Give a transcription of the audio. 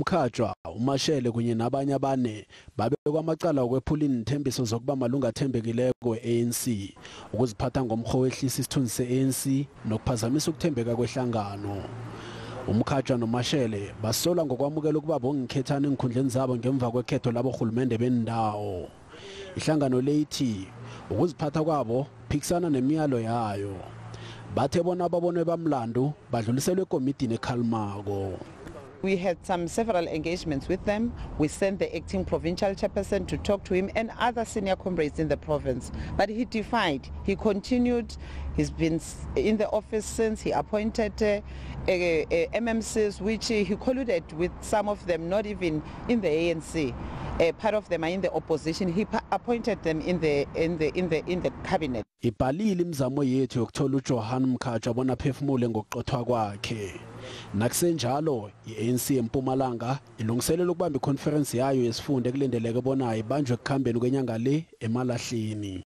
UMkhatshwa, uMashele kunye nabanye abane babekwa amacala okwephula iinthembiso zokuba malungu athembekileko we-ANC, ukuziphatha ngomkghwa wehlisa isithunzi se-ANC nokuphazamisa ukuthembeka kwehlangano. UMkhatshwa noMashele basolwa ngokwamukela ukuba bongikhethana eenkhundleni zabo ngemva kwekhetho laborhulumende bendawo. Ihlangano le ithi ukuziphatha kwabo phikisana nemiyalo yayo. Bathe bona babonwe bamlandu badluliselwe ekomidini ekhalimako. We had some several engagements with them. We sent the acting provincial chairperson to talk to him and other senior comrades in the province. But he defied. He continued. He's been in the office since. He appointed MMCs, which he colluded with some of them, not even in the ANC. Part of them are in the opposition. He appointed them in the cabinet. Ibhalile imizamo yethu yokuthola uJohan Mkhatshwa bona aphefumule ngokuqothwa kwakhe. Nakusenjalo, i-ANC eMpumalanga ilungiselela ukubamba iconference yayo yesifunda ekulindeleke bona ibanjwe ekukhambeni kwenyanga le eMalahleni.